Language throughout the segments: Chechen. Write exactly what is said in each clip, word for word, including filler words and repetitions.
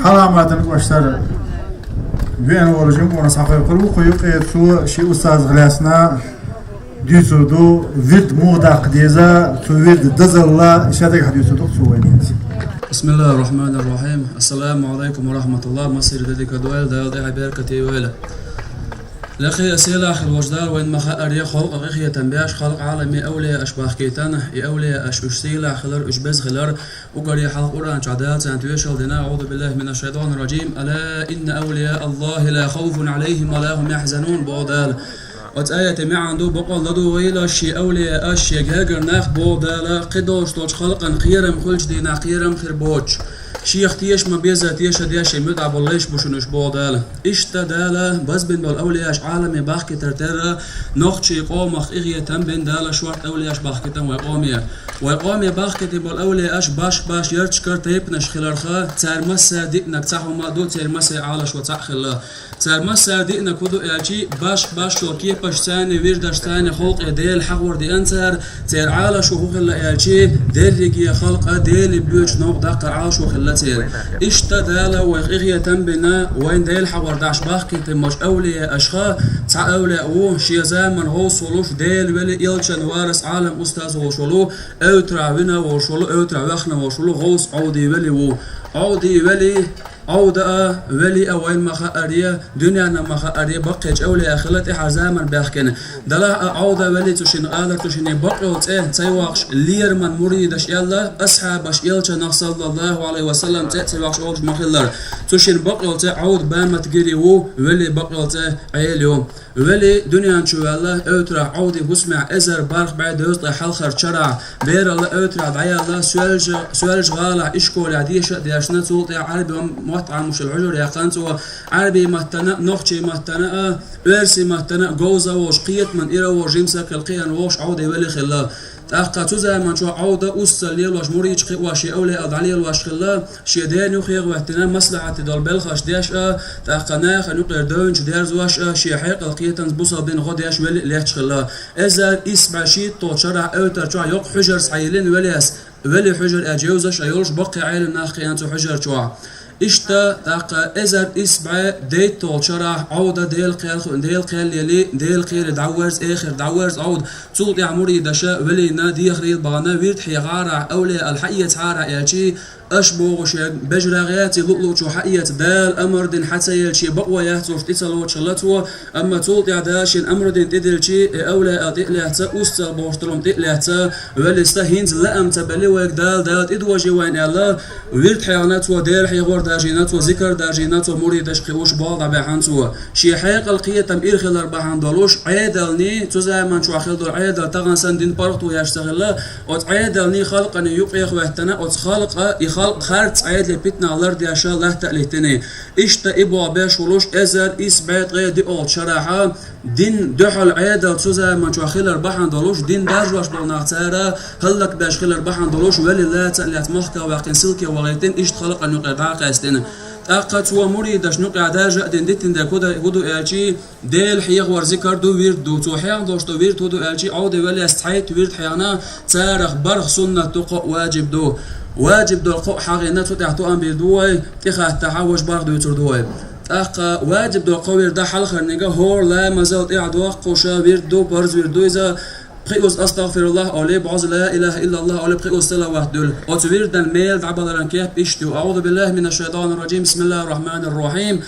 Хьаламатан кӀоштара веана волу жима къонах схьакхойкхур ву кху юкъе, цо шен устазах лаьцна дуьйцур ду, вирд муха даккха деза, цу вирда дазалла, и шадагахь дуьйцур ду цо вайна. بسم الله الرحمن الرحيم. السلام عليكم ورحمة الله. Массеран де дика дойла, Дала тӀехь беркате йойла. Лакхе а, сийлахь хила волчу Дала вайна ма-хаъара, халкъан къинхетам беш, халкъ Ӏаламе авлияаш бахкийтина, и авлияаш уьш сийлахь хилар, уьш беза хилар, уггаре хьалха Къуръан чохь Дала царна тоьшалла дина: أعوذ بالله من الشيطان الرجيم. ألا إن أولياء الله لا خوف عليهم ولا هم يحزنون, боху Дала. Оцу аятан маьӀна ду: бакъалла ладугӀийла шен авлияаш, шен гергара нах, боху Дала, кхидолуш долчу халкъана кхерам хуьлучу дийнахь кхерам хир боцуш. Шех теша ма-беззара теша деш, шен муьтӀахь болу лайш бу шуна уьш, боху Дала. Иштта Дала базбина болу авлияаш Ӏаламе бахкийтар терра, нохчийн къомах къинхетам бина Дала шорта авлияаш бахкийтина вай къоме. Вай къоме бахкийтина болу авлияаш башха-башха ярташкара тайпанаш хиларха, цара массара диънарг цхьа хӀума ду, церан массеран Ӏалашо цхьаъ хилла. Цара массара диънарг хӀун ду аьлчи, башха-башхо кепашца, вирдашца, халкъе Дела хьахор деана цара, церан Ӏалашо хӀун хилла аьлчи, дерриге халкъа Деле боьдучу новкъа даккхар Ӏалашо хилла церан. Иштта Дала вай къинхетам бина, вайна Дела хьахор деш бахкийтина болчу авлияашха, цхьа авлияъ ву, шен заманан гӀовс волуш, Делан вели, элчан варас, Ӏалам устаз волуш волу, Эвтарахь вина волуш волу, Эвтарахь ваьхна волуш волу гӀовс Ӏовди вели ву. Ӏовди вели, Ӏовда а, вели а вайна ма-хаъара, дуьненна ма-хаъара, баккхийчу авлияъ хилла тӀаьхьара заман баьхкина. Делахь а Ӏовда вели цу шинна алар, цу шинна бакъйолу цӀе ца йоккхуш, лераман муридаш аьлла, асхьабаш, элчанах, саллаллаху Ӏалайхи ва саллам, цӀе ца йоккхуш олуш ма-хиллара. Цу шинна бакъйолу цӀе Ӏовда Баматгири ву, вели бакъйолу цӀе Ӏели ю. Вели дуьнен чу ваьлла, Эвтарахь Ӏовди хӀусамехь эзар бархӀ бӀе дезткъе хьалхарчу шарахь, бералла Эвтарахь дӀаяьлла, Соьлжа-, Соьлжа-ГӀалахь ишколехь деша а дешна, цул тӀаьхьа Ӏаьрби мотт Ӏамош йолу хьуьжар яьккхина цо, Ӏаьрби маттана а, нохчийн маттана а, оьрсийн маттана а говза а волуш, кхетаман ира а волуш, жима стаг хилла кхиъна волуш Ӏовди вели хилла. ТӀаккха цу заман чохь Ӏовда устал лелош, мурдаш кхиош, шен авлияал дӀалелош хилла, шен дена юххе а хӀоьттина, маслахьате долу белхаш деш а, тӀаккха нахана юкъара девнаш дерзош а, шен хьекъал кхетамца бусалба дин гӀо деш вели а летташ хилла. Эзар исс бӀе шийтталгӀачу шарахь Эвтар чохь йоккха хьуьжар схьайиллина велес, вели хьуьжар аьлча йовзаш а йолуш, баккхий Ӏелам нах кхиъна цу хьуьжар чохь. Иштта, тӀаккха эзар исс бӀе дейтталгӀачу шарахь Ӏовда Дела кхел-, Дела кхел ели, Дела кхеле дӀаверза, эхар дӀаверза Ӏовда. Цул тӀаьхьа муридаша велийна, дехарийла бахана, вирд хьехарехь, авлияал хьаэцахьара аьлчи, аша боху шен бежарагӀ яций, луъ-луъчо хьаэца, Дала амар дина хьа ца елчи, бакъо яц олуш тӀе ца лоцуш хилла цо, амма цул тӀаьхьа Дала шен амар дина тӀедилличи, и авлияал тӀе а лаьцна, устал бохуш долу тӀе а лаьцна, велиста хӀинца лаам ца белли вайга Дала, Дала тӀедожий вайна аьлла, вирд хьехна цо, Дела хьехор даржийна цо, зикар даржийна цо, муридаш кхиош болх дӀабаьхьна цо. Шен хьекъал кхетам ира хилар бахьана долуш, Ӏедалний, цу заман чохь хилла долу Ӏедал тахана санна дина паргӀато еш ца хилла, оцу Ӏедалний халкъаний юкъе а хӀоьттина, оцу халкъа, и халкъ харц Ӏедале питанах лардеш а латта а литтиний. Иштта и болх беш волуш, эзар исс бӀе ткъе диъалгӀачу шарахь, дин дуьхьал Ӏедал цу заман чохь хилар бахьана долуш, дин даржош болу нах цара хӀаллакбеш хилар бахьана долуш, вели лаца а лаьцна махка ваьккхина, силке вахийтина, иштта халкъана юкъера дӀа а къаьстина. ТӀаккха цо муридашна юкъехь даржа а дина дитина дерг хӀун ду аьлчи, Дела хьехор зикар ду, вирд ду. Цо хьехна долуш долу вирд хӀун ду аьлчи, Ӏовда велес цхьайтта вирд хьехна, царах барх суннат ду, кхоъ важиб ду. Важиб долу кхоъ хьахийна, цу тӀехь тоам бийр ду вай, тӀехаттахьа важа барх дуьйцур ду вай. ТӀаккха важиб долу кхо вирда хьалхарниг хӀора ламазал тӀехь доккхуш вирд ду, парз вирд ду иза, пхиъазза астагъфируллахӀ олий, бӀозза ла илахӀа иллаллахӀ олий, пхиъазза салават дуьллу. Оцу вирдан мел дӀабаларан кеп иштта ю: أعوذ بالله من الشيطان الرجيم. بسم الله الرحمن الرحيم.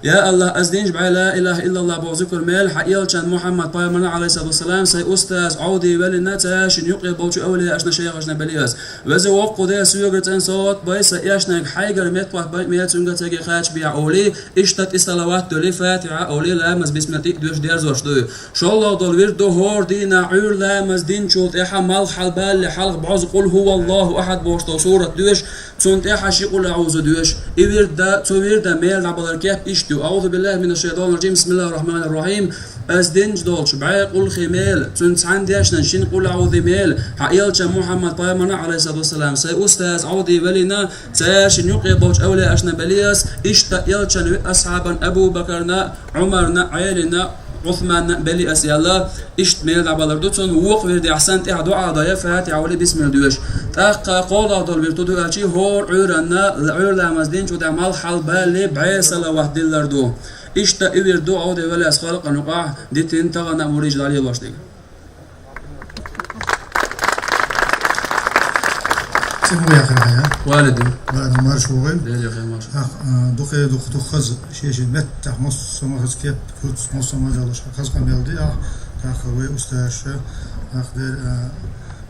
Я АллахӀ, ас динчу бӀе ла илахӀа иллаллахӀ боху зикар мел хьан элчан Мухьаммад пайхамарна, Ӏалайхиссалату вассалам, сайн устаз Ӏовди веллина, цаьршинна юкъе болчу авлияашна, шайхашна белли ас. Веза воккха Дела, соьгара цӀена совгӀат бай, сан эшнарг хьайгара меттахӀоттабай, мел цуьнга ца гий кхача бехьа олий, иштта тӀе салават дуьллий, фатихьа олий, ламаз бисмилла тӀе а доьшуш дерзош дуй. ШолгӀа долу вирд ду хӀора дийнахь Ӏуьйра ламаз динчул тӀаьхьа малх хьалабалале хьалха бӀозза Къул хӀуваллахӀу ахьад бохуш долу сурат доьшуш, цунна тӀаьхьа ши Къул аӀузу доьшуш. И вирда, цу вирдан мел дӀабалар кеп иштта ю: أعوذ بالله من الشيطان الرجيم. بسم الله الرحمن الرحيم. Ас динчу долчу бӀе къулхи мел, цуьнца цхьаьна дешнан шина Къул аӀузий мел, хьан элчан Мухьаммад пайхамарна, Ӏалайхиссалату вассалам, сайн устаз Ӏовди веллина, цаьршинна юкъе болчу авлияашна белли ас, иштта элчан виъ асхьабан, Абу Бакарна, Ӏумарна, Ӏелина, Ӏусманна а белли ас аьлла, иштта мел дӀабалар ду цунна, вокху вирдехь санна тӀехь дуӀа а дой, Фатихьа а вали, бисмилла доьшуш. ТӀаккха кхоалгӀа долу вир ду аьлчи, хӀора Ӏуьйранна, Ӏуьйра ламаз динчу тӀехь малх хьалабалале, бӀе салават диллар ду. Иштта и вир ду Ӏовдал валлалц халкъана юкъахь дитина тахана а мурдаш дӀалелош дерг. ЦӀе хӀун яхара хьан? Валидин. Валидин, марша вогӀийла. Дела яхе, марша. Ах, а, дукхе дукха дукха хаза, шен-шен меттахь, массо а хаза кеп, куц, массо а хаза къамел ди, ах, ах, вай устазаша, ах, дер, а,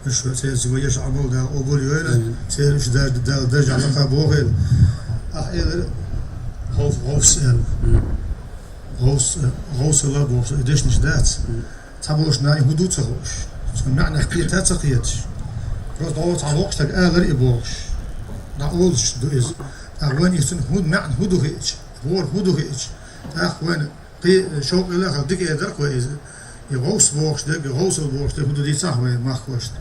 уьш церан вай еш Ӏамал Дала къобал йойла, амин, церан уьш даж-, Дала дажахь лакха бохийла. Ах, элира, гӀовс, гӀовс аьлла. Мгм. ГӀовс, гӀовсала бохуш, и дешнаш дац. Мгм. Цхьаболчу нахе хӀун ду ца хууш, цуьнан маьӀнах кхета а ца кхеташ. Просто гӀо цхьа воккха стаг алар и бохуш, дӀаолуш ду иза. ТӀаккха вайна иза цуьнан хӀун маьӀна хӀун ду хиъча, хӀора хӀун ду хиъча, тӀаккха вайна кхин шовкъе лахара дика эр дара-кх вай иза. И гӀовс бохуш дерг, и гӀовсал бохуш дерг хӀун ду дийцахьа вай махкошна.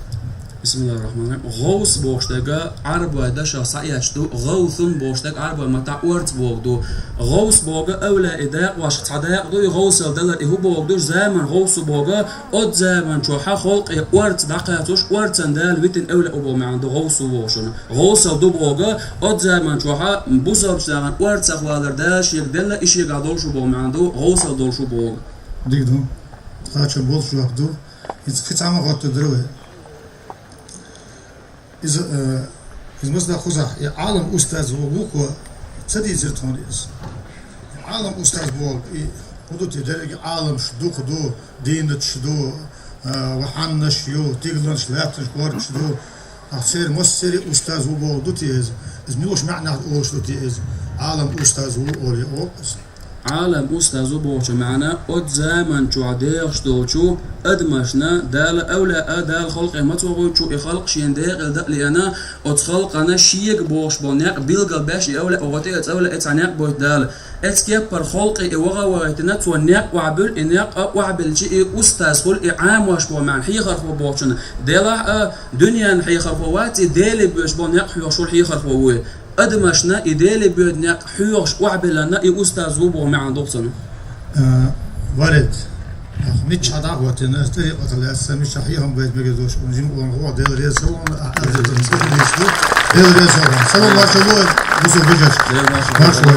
Бисмиллахир-рахманир-рахим. ГӀовс бохуш дерг Ӏарбойн дашах схьаэцча ду, гӀавсун бохуш дерг Ӏарбойн маттахь орца бохург ду. ГӀовс бохург эвлаяийн дакъошкахь цхьа дакъа ду, и гӀовсал далар, и хӀун бохург ду, заман гӀовс бохург, оцу заман чохь халкъе орца дӀакхачош, орцана Дала витина эвлаяъ ву боху маьӀна ду гӀовс ву бохучун. ГӀовсал ду бохург, оцу заман чохь бусалбачу нахана орцах валар Дала шега делла, и шегахь долуш ву боху маьӀна ду, гӀовсал долуш ву бохург. Дика ду. Кхачам болчу жоп ду. Иза кхин цхьа ма хоттур дара вай. Иза, э, иза массо а кхузахь, и Ӏалам устаз ву, вукхо ца дийцира тхуна иза. И Ӏалам устаз боху, и хӀун ду те, дерриге Ӏаламаш дукха ду, дийнаташ ду, э, ва хьаннаш ю, стигланаш, лаьттанаш, корташ ду. Ах, церан массеран устаз ву боху ду те иза. Иза муьлхачу маьӀнехь олуш ду те иза? Ӏалам устаз ву олу, я оха иза. Ӏалам устаз ву бохучун маьӀна, оцу заман чохь дехаш долчу адамашна, Дала эвлаяъ, Дала халкъе ма ца гӀойтучу, и халкъ шена декъала дан а лиъна, оцу халкъана шега бохуш болу некъ билгалбеш, и эвлаяъ гӀо тӀе а, оцу эвлаяъ цхьа некъ гойту Дала. Оцу кеппара халкъе и ваха а вахийтина, цо некъ охьабуьллу, и некъ а охьабилличи, и устаз хуьлу, и Ӏамош боху маьӀна хьехархо бохучун. Делахь а, дуьненан хьехархо вац, и Деле боьдуш болу некъ хьоьхуш волу хьехархо вуй. Адамашна и Деле боьду некъ хьоьхуш охьабиллина и устаз ву боху маьӀна ду-кх цуьнан. А, Валид, ах, миччахь дӀа а хӀоттийна, тӀарикъатах лаьцна, миччахь хьехам гайта мегар долуш, хӀун жима вон гӀо, Дела реза вон, а, а, Дела реза вон. Салам маршалла, бусалба вежаршка. Маршалла.